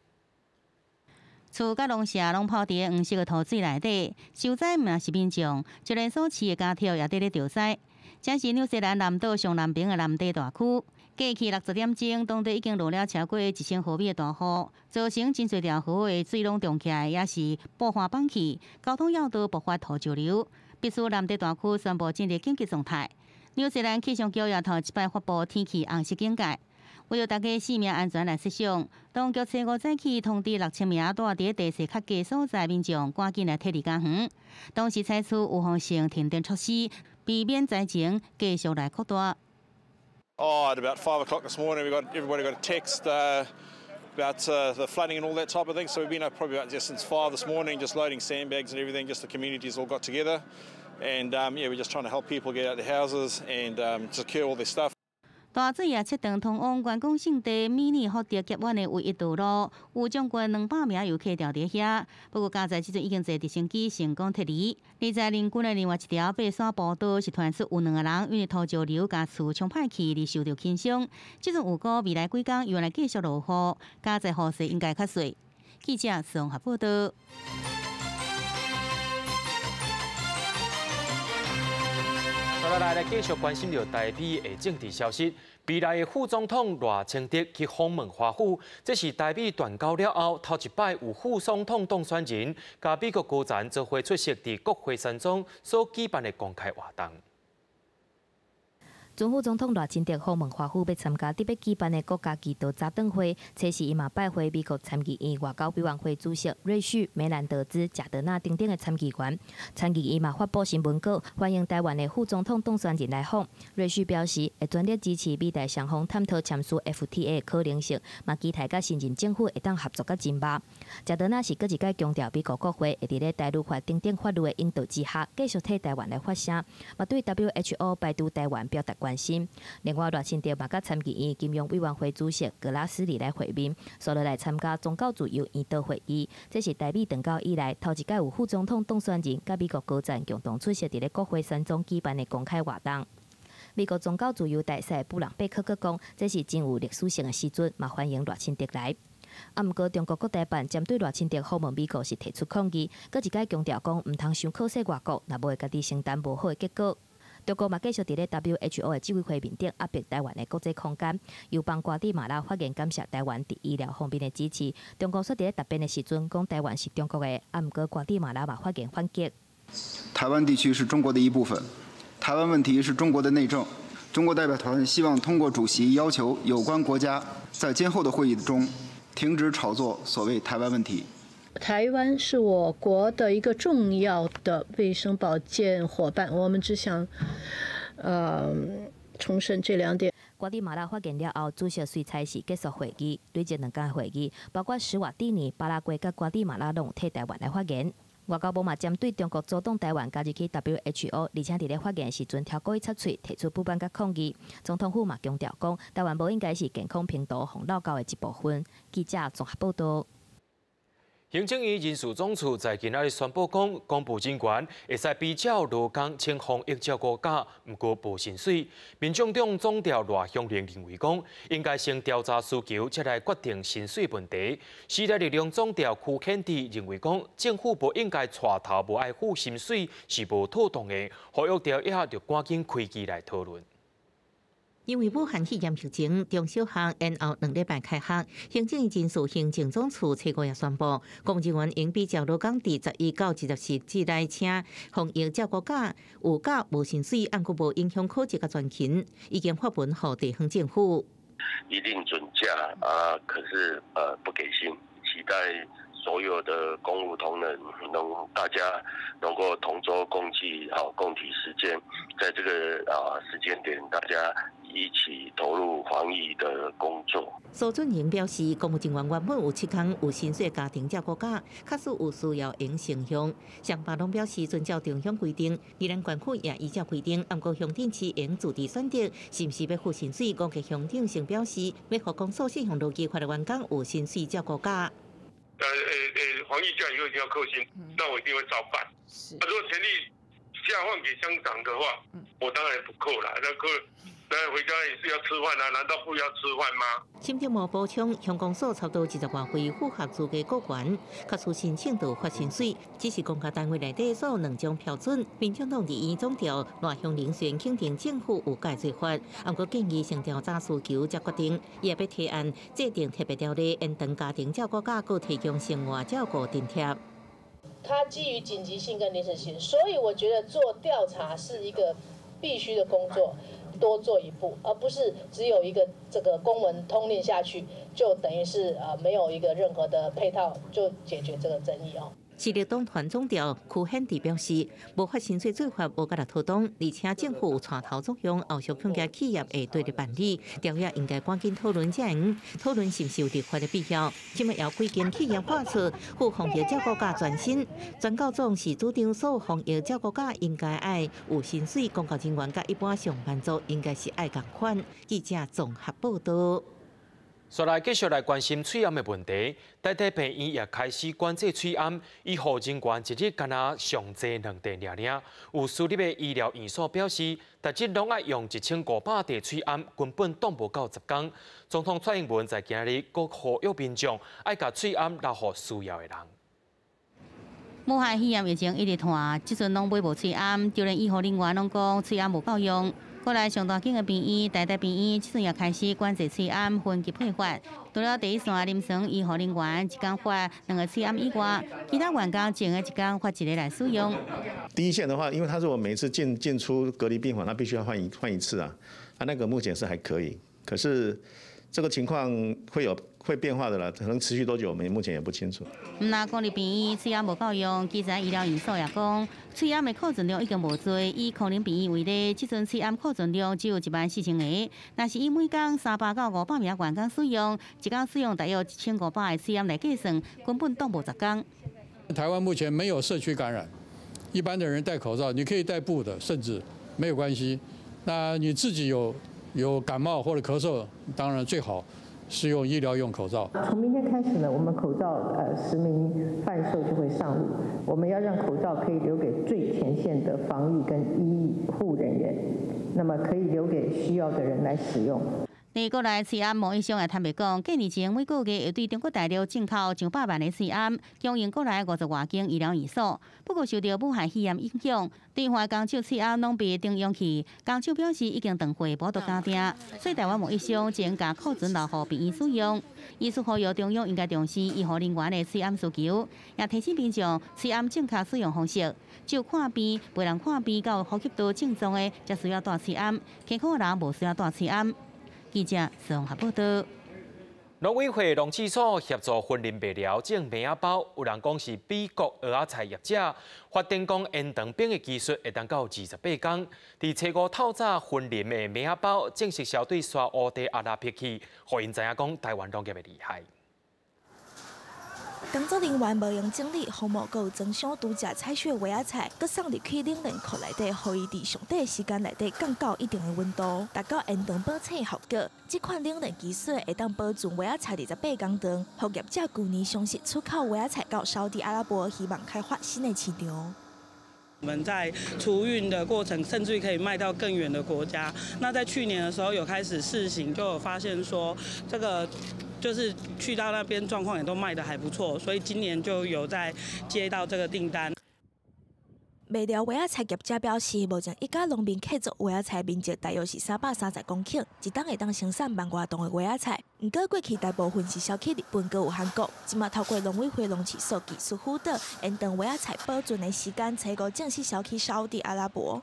厝佮農舍攏泡佇黃色的塗水內底，受災毋但是民眾，就連所飼的家畜也佇咧著災。這是紐西蘭南島上南邊的南地大區。過去60點鐘，當地已經落了超過1000毫米的大雨，造成真濟條河的水攏漲起來，也是爆發崩去，交通要道爆發土石流，必須南地大區宣布進入緊急狀態。紐西蘭氣象局也頭一擺發布天氣紅色警戒。为著大家性命安全来设想，当局初五早起通知6000名蹛佇地势较低所在民众，赶紧来撤离家园。同时采取预防性停电措施，避免灾情继续来扩大。 Oh, at about 5 o'clock this morning, we got everybody got a text about the flooding and all that type of thing. So we've been up probably about just since 5 this morning, just loading sandbags and everything. Just the communities all got together, and yeah, we're just trying to help people get out of their houses and secure all their stuff. 大水也切断通往观光胜地米尼福德峡湾的唯一道路，有将近200名游客牢伫遐。不过，佳哉这阵已经坐直升机成功撤离。而在邻近的另外一条爬山步道是传出有两个人因为土石流共厝冲歹去而受著轻伤。这阵预估未来几工犹来继续落雨，佳哉雨势应该较细。记者综合报道。来来来，继续关心著台美的政治消息。未来的副总统赖清德去访问华府，这是台美断交了后头一摆有副总统当选人佮美国高层做伙出席伫国会山庄所举办的公开活动。前副总统赖清德访问华府，欲参加伫欲举办的国家祈祷早顿会。初时伊嘛拜会美国参议院外交委员会主席瑞旭、梅兰德兹、贾德纳等等的参议员。参议院嘛发布新闻稿，欢迎台湾的副总统当选人来访。瑞旭表示，会全力支持美台双方探讨签署 FTA 的可能性，嘛期待佮新任政府会当合作较紧密。贾德纳是阁一摆强调，美国国会会伫咧台独法等等法律的引导之下，继续替台湾来发声，嘛对 WHO 排除台湾表达关心。另外，赖清德嘛佮参议院金融委员会主席格拉斯里来会面，紲落来参加宗教自由研讨会议。这是台美断交以来头一摆有副总统当选人佮美国高层共同出席伫咧国会山庄举办的公开活动。美国宗教自由大使布朗贝克阁讲，这是真有历史性的时阵，嘛欢迎赖清德来。啊，毋过中国国台办针对赖清德访问美国是提出抗议，阁一摆强调讲，毋通伤靠势外国，若无会家己承担无好的结果。中国嘛继续伫咧 WHO 的执委会面顶压迫台湾的国际空间，又帮瓜地马拉发言感谢台湾伫医疗方面的支持。中国煞伫咧答辩的时阵讲台湾是中国的，啊，毋过瓜地马拉嘛发言反击。台湾地区是中国的一部分，台湾问题是中国的内政。中国代表团希望通过主席要求有关国家在今后的会议中停止炒作所谓台湾问题。台湾是我国的一个重要的卫生保健伙伴，我们只想，重申这两点。瓜地马拉发言了后，主席随差事结束会议。累积2工会议，包括史瓦蒂尼、巴拉圭佮瓜地马拉拢替台湾来发言。外交部嘛针对中国阻挡台湾加入去 WHO，而且伫咧发言时阵超故意插喙，提出不满佮抗议。总统府嘛强调讲，台湾无应该是健康病毒予漏勾的一部分。记者综合报道。行政院人事总处在今仔日宣布讲，公务人员会使比照劳工请防疫照顾假，毋过无薪水。民众党总召赖香伶认为讲，应该先调查需求，才来决定薪水问题。时代力量总召邱显智认为讲，政府无应该带头无爱付薪水是无妥当的，呼吁著以后就赶紧开机来讨论。因为武汉肺炎疫情，中小学延后2礼拜开学。行政院人事行政总处初五也宣布，公务人员应比照劳工伫11到24日来请防疫照顾假，有假无薪水，毋过无影响考绩佮全勤，已经发文予地方政府。一定准假啊，可是不给薪，期待所有的公务同仁能大家能够同舟共济，好共体时艰，在这个时间点，大家一起投入防疫的工作。苏俊仁表示，公务人员原本有7工有薪水家庭照顾假，确实有需要用成效。双方拢表示遵照中央规定，宜兰县府也依照规定，毋过乡镇市应自治选择是毋是欲付薪水。五个乡长先表示，欲予公所信用劳基法的员工有薪水照顾假。防疫假以后一定要扣薪，那我一定会照办。是。如果权力下放给乡长的话，我当然不扣了。那扣，那回家也是要吃饭啊，难道不要吃饭吗？沈德模补充，乡公所差不多20外位符合资格雇员，确实申请到发薪水，只是公家单位内底所有两种标准。民众党立院总召赖香伶虽然肯定政府有改做法，毋过建议先调查需求才决定，伊也欲提案制定特别条例，延长家庭照顾假，阁提供生活照顾津贴。它基于紧急性跟临时性，所以我觉得做调查是一个必须的工作。多做一步，而不是只有一個這個公文通令下去，就等於是沒有一個任何的配套就解決這個爭議哦。時力黨團總召區顯智表示，無發薪水做法無佮妥當，而且政府有帶頭作用，後續恐驚企業會對立辦理，條約應該趕緊討論這樣，討論是毋是有立法的必要。這擺有幾間企業發出赴防疫照顧假全薪，全教總是主張所有防疫照顧假應該愛有薪水，公教人員佮一般上班族應該是愛仝款。記者綜合報道。紲來繼續來關心喙罨的問題，台大病院也開始管制喙罨，醫護人員一日敢若上濟兩袋爾爾。有私立的醫療院所表示，逐日攏愛用1500袋喙罨，根本擋無夠10工。總統蔡英文在今日閣呼籲民眾愛共喙罨留予需要的人。武漢肺炎疫情一直傳，這陣攏買無喙罨，就連醫護人員攏講喙罨無夠用。過來上大間的病院，台大病院這陣也開始管制喙罨分級配發。除了第一線臨床醫護人員一工發兩個喙罨以外，其他員工淨個一工發一個來使用。第一線的話，因為他如果每次進出隔離病房，他必須要換一次啊。啊，那個目前是還可以，可是這個情況會變化的啦，可能持續多久，我們目前也不清楚。毋但公立病院喙罨無夠用，基層醫療院所也講，喙罨的庫存量已經無濟。以康寧病院為例，這陣喙罨庫存量只有14,000個，若是以每工300到500名員工使用，一工使用大約1500個喙罨來計算，根本擋無10工。台灣目前沒有社區感染，一般的人戴口罩，你可以戴布的，甚至沒有關係。那你自己有感冒或者咳嗽，當然最好是用醫療用口罩。從明天開始呢，我們口罩實名販售就會上路。我們要讓口罩可以留給最前線的防疫跟醫護人員，那麼可以留給需要的人來使用。佇國內喙罨貿易商也坦白講，幾年前每個月會對中國大陸進口上百萬个喙罨，供應國內50外間醫療院所。不過受著武漢肺炎影響，對外工廠喙罨攏被停用去，工廠表示已經斷貨，無得加訂，所以台灣貿易商將共庫存留予病院使用。醫師呼籲中央應該重視醫護人員的喙罨需求，也提醒民眾喙罨正確使用方式。只有看病、陪人看病佮有呼吸道症狀的，才需要戴喙罨；健康的人無需要戴喙罨。記者綜合報道。農委會農試所協助雲林麥寮種麥仔包，有人講是美國蚵仔菜業者發展講延長冰的技術會當到28工。佇初五透早，雲林的麥仔包正式銷對沙烏地阿拉伯去，予𪜶知影講台灣農業的厲害。工作人員無閒整理，紅毛閣有裝箱拄才採取的蚵仔菜，閣送入去冷鏈庫內底，予伊佇上短的時間內底降到一定的溫度，達到延長保鮮效果。這款冷鏈技術會當保存蚵仔菜28工長，予業者舊年嘗試出口蚵仔菜到沙地阿拉伯，希望開發新的市場。我們在儲運的過程，甚至於可以賣到更遠的國家。那在去年的時候有開始試行，就有發現說這個就是去到那邊狀況也都賣得還不錯，所以今年就有在接到這個訂單。麥寮蚵仔菜業者表示，目前一家農民契作蚵仔菜面積大約是330公頃，一冬會當生產1萬外噸的蚵仔菜。毋過過去大部分是銷去日本，閣有韓國。這馬透過農委會農試所技術輔導，延長蚵仔菜保存的時間，初五正式銷去沙地阿拉伯。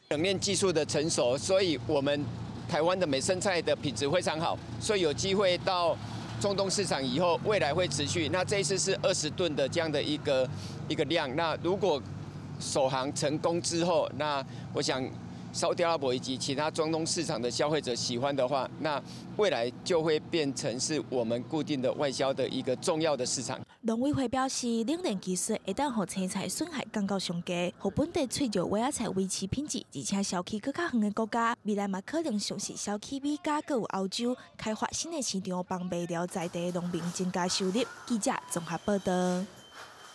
冷鏈技術的成熟，所以我們台灣的美生菜的品質非常好，所以有機會到中東市場以後，未來會持續。那這一次是20噸的這樣的一個量，那如果首航成功之後，那我想沙地阿拉伯以及其他中東市場的消費者喜歡的話，那未來就會變成是我們固定的外銷的一個重要的市場。農委會表示，冷鏈技術會當予青菜損害降到上低，予本地脆弱蚵仔菜維持品質，而且銷去閣較遠的國家，未來嘛可能嘗試銷去美加，閣有歐洲，開發新的市場，幫麥寮在地農民增加收入。記者綜合報道。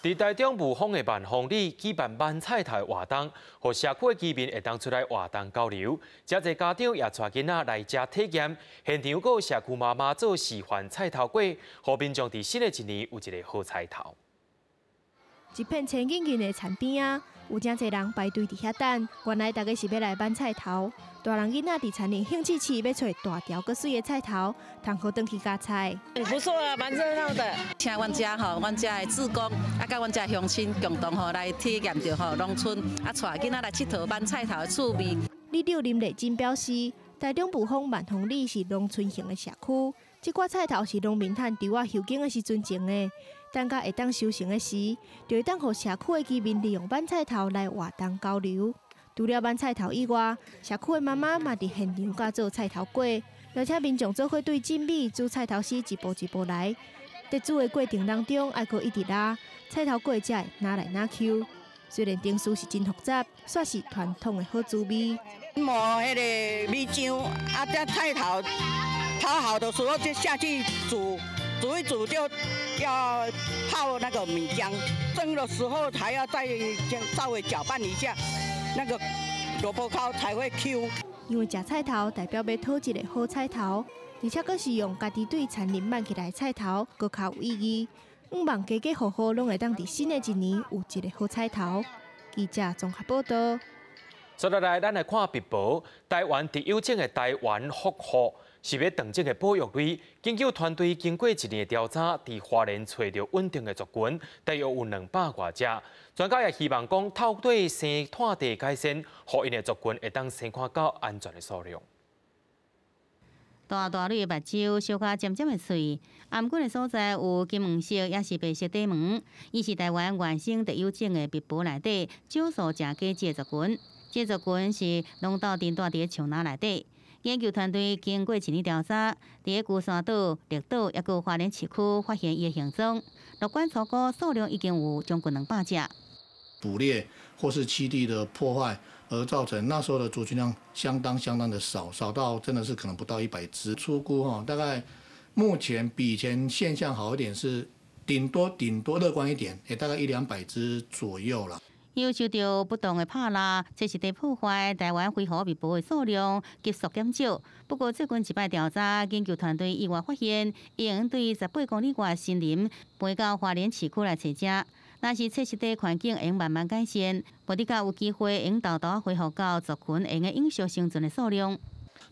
佇台中霧峰的萬豐里舉辦挽菜頭的活動，予社區的居民會當出來活動交流。遮濟家長也帶囡仔來遮體驗，現場閣有社區媽媽做示範菜頭粿，予民眾佇新的一年有一个好彩頭。一片青銀銀的田邊仔，有誠濟人排隊佇遐等。原來大家是欲來挽菜頭，大人囡仔佇田裡興致起欲揣大條閣媠的菜頭，通好轉去夾菜。很不錯啊，蠻熱鬧的。請阮遮吼，阮遮的志工啊，佮阮遮鄉親共同吼來體驗著吼農村啊，帶囡仔來𨑨迌挽菜頭的趣味。里长林丽珍表示，台中雾峰万丰里是农村型的社区，這寡菜頭是農民趁稻仔收耕的時陣種的，等甲會當收成的時，就會當予社區的居民利用挽菜頭來活動交流。除了挽菜頭以外，社區的媽媽嘛佇現場教做菜頭粿，而且民眾做伙對浸米煮菜頭時一步一步來。佇煮的過程當中，愛閣一直拉菜頭粿才會若來若 Q。雖然程序是真複雜，煞是傳統的好滋味。磨彼个米漿，啊，這菜頭炒好的時候就下去煮，煮一煮就要泡那個米漿，蒸的時候還要再稍微攪拌一下，那個蘿蔔糕才會 Q。因為食菜頭代表欲討一个好彩頭，而且閣是用家己對田林挽起來的菜頭，閣較有意義。向望家家戶戶攏會當佇新的一年有一个好彩頭。記者綜合報道。接落來，咱來看蜜婆，台灣特有種的台灣福鴞是欲斷種的保育類。研究團隊經過一年的調查，佇花蓮揣著穩定的族群，大約有200外隻。專家也希望講，透過生態地改善，予𪜶的族群會當生看到安全的數量。大大蕊的目睭，小可尖尖的喙，頷頸的所在有金黃色，抑是白色短毛。伊是台灣原生特有種的蜜婆內底少數誠低的族群。這族群是龍鬥陣蹛佇樹林內底。研究團隊經過一年調查，佇龜山島、綠島抑閣花蓮市區發現伊的行蹤。樂觀初估數量已經有將近200隻。捕獵或是棲地的破壞，而造成那時候的族群量相當相當的少，少到真的是可能不到100隻。初估哈，大概目前比以前現象好一點，是頂多頂多樂觀一點，也大概一兩百隻左右啦。又受著不當的拍獵，這是佇破壞台灣灰虎蜜婆的數量急速減少。不過最近一擺調查，研究團隊意外發現，會用對18公里外森林搬到花蓮市區來揣食。若是棲息地環境會慢慢改善，無得較有機會會沓沓恢復到族群會用永續生存的數量。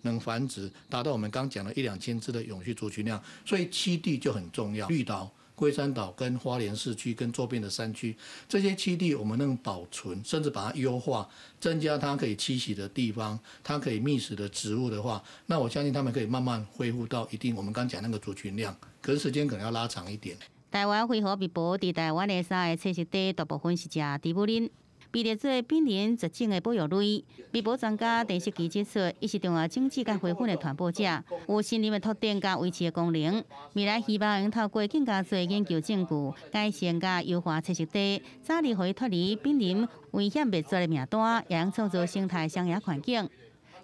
能繁殖達到我們剛講的一兩千隻的永續族群量，所以棲地就很重要。綠島、龜山島跟花蓮市區跟周邊的山區，這些棲地我們能保存，甚至把它優化，增加它可以棲息的地方，它可以覓食的植物的話，那我相信它們可以慢慢恢復到一定我們剛講那個族群量，可是時間可能要拉長一點。台灣灰虎蜜婆佇台灣的三个棲息地，大部分是食植物奶，被列做瀕臨絕種的保育類。蜜婆專家鄭世奇指出，伊是重要種子佮花粉的傳播者，有森林的拓展佮維持的功能。未來希望能透過更加濟研究證據，改善佮優化棲息地，早日予伊脫離瀕臨危險滅絕的名單，也能創造生態雙贏環境。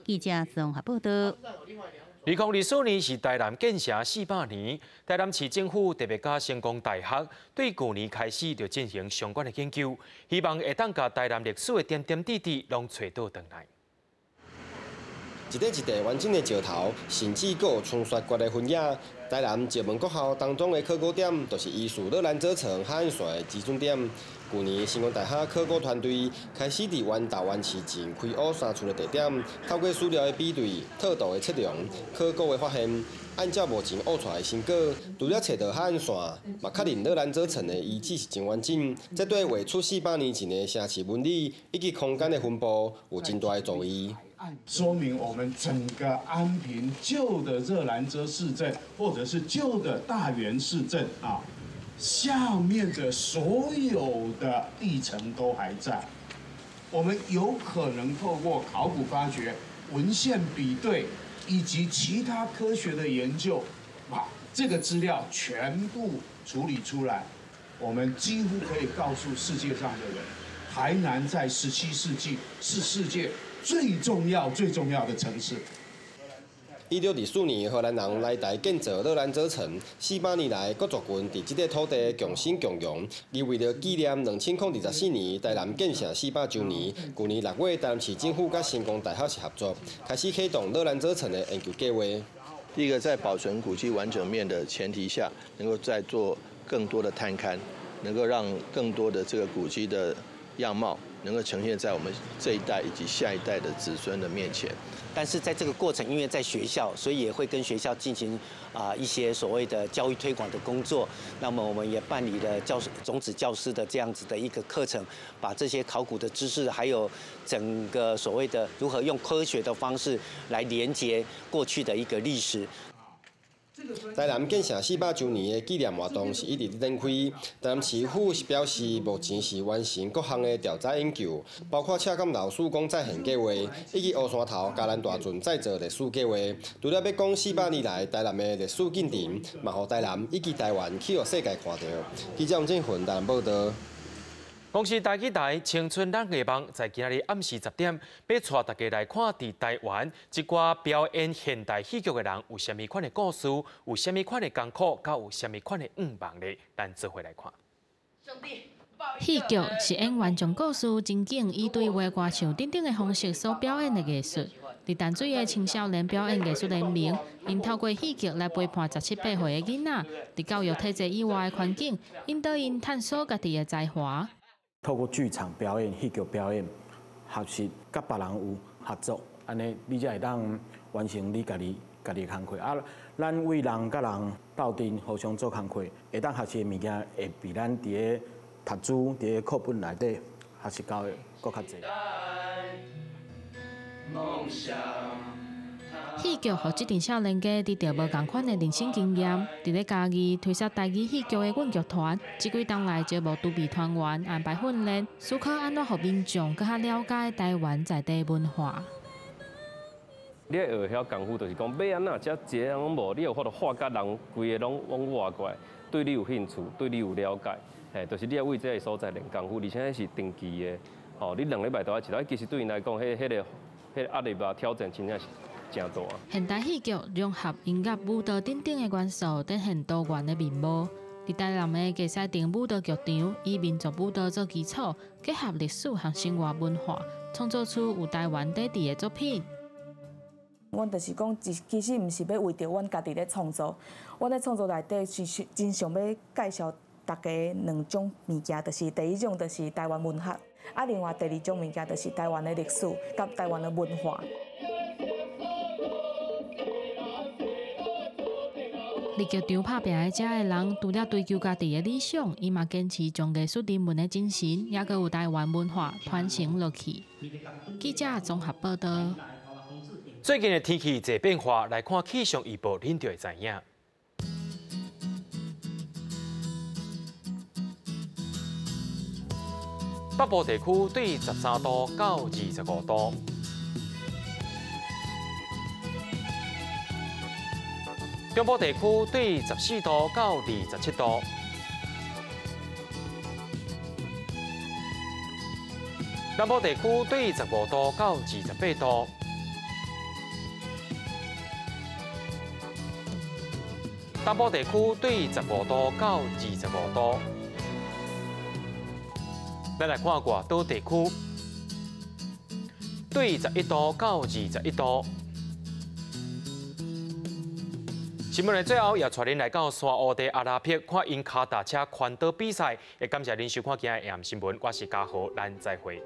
記者綜合報道。2024年是台南建城400年，台南市政府特別佮成功大學對舊年開始就進行相關的研究，希望會當共台南歷史的點點滴滴攏揣倒轉來。一塊一塊完整的石頭，甚至閣有傳說決的分野。台南石門國校當中的考古點，就是依序熱蘭遮層海岸線的基準點。舊年成功大學考古團隊開始佇原大灣市鎮開挖三處的地點，透過資料的比對、刻度的測量、考古的發現，按照目前挖出來的成果，除了揣著海岸線，嘛確認熱蘭遮層的遺址是真完整。這對畫出400年前的城市紋理以及空間的分布有真大的助益。說明我們整個安平舊的熱蘭遮市鎮，或者是舊的大員市鎮啊，下面的所有的地層都還在。我們有可能透過考古發掘、文獻比對以及其他科學的研究，把這個資料全部處理出來，我們幾乎可以告訴世界上的人，台南在17世紀是世界最重要、最重要的城市。1924年，荷蘭人來台建造熱蘭遮城，400年來各族群佇這塊土地共生共榮。而為了紀念2024年台南建城400週年，舊年6月，台南市政府佮成功大學是合作，開始啟動熱蘭遮城的研究計劃。第一個，在保存古蹟完整面的前提下，能夠再做更多的探勘，能夠讓更多的這個古蹟的樣貌能夠呈現在我們這一代以及下一代的子孫的面前。但是在這個過程，因為在學校，所以也會跟學校進行一些所謂的教育推廣的工作。那麼我們也辦理了教師種子教師的這樣子的一個課程，把這些考古的知識，還有整個所謂的如何用科學的方式來連接過去的一個歷史。台南建城400週年的紀念活動是一直佇展開。台南市府是表示，目前是完成各項的調查研究，包括赤崁樓施工再現計劃，以及烏山頭嘉南大圳再造歷史計劃。除了欲講400年來台南的歷史進程，嘛予台南以及台灣去予世界看著。記者王振雲台南報導。公視台語台青春咱的夢，在今仔日暗時10點，欲帶大家來看佇台灣這寡表演現代戲劇的人有啥物款的故事，有啥物款的艱苦，佮有啥物款的願望咧？咱做伙來看。戲劇是演員將故事、情景以對話、歌唱等等的方式所表演的藝術。佇淡水的青少年表演藝術聯盟，𪜶透過戲劇來陪伴17、8歲的囡仔，佇教育體制以外的環境，引導𪜶探索家己的才華。透過劇場表演、戲劇表演，學習佮別人有合作，按呢你才會當完成你家己的工課。啊，咱為人佮人鬥陣，互相做工課，會當學習的物件會比咱佇咧讀書、佇咧課本內底學習到的閣較濟。戲劇予這陣少年家得著無仝款的人生經驗。佇咧嘉義推設台語戲劇的阮劇團，這幾冬來招募籌備團員，安排訓練，思考按怎予民眾閣較了解台灣在地文化。你愛學曉功夫，就是講欲按怎，遮一個人攏無，你有法度化佮人規個攏往活過來，對你有興趣，對你有了解，嘿，就是你愛為這个所在練功夫，而且彼是長期的，吼，你2禮拜就愛一擺，其實對𪜶來講，彼個壓力啊挑戰真正是誠大。現代戲劇融合音樂、舞蹈等等的元素，展現多元的面貌。佇台南的藝賽亭舞蹈劇場，以民族舞蹈做基礎，結合歷史和生活文化，創作出有台灣底佇的作品。阮就是講，其實毋是欲為著阮家己咧創作，阮咧創作內底是真想欲介紹大家兩種物件，就是第一種就是台灣文學，啊，另外第二種物件就是台灣的歷史佮台灣的文化。佇劇場拍拚的遮的人，除了追求家己的理想，伊嘛堅持將藝術人文的精神，抑閣有台灣文化傳承落去。記者綜合報導。最近的天氣濟變化，來看氣象預報，恁就會知影。北部地區對13度到25度。中部地區對14度到27度。南部地區對15度到28度。東部地區對15度到25度。咱來看外島地區，對11度到21度。新聞的最後，也帶恁來到沙烏地阿拉伯看𪜶跤踏車環島比賽。也感謝恁收看今日的新聞，我是嘉豪，咱再會。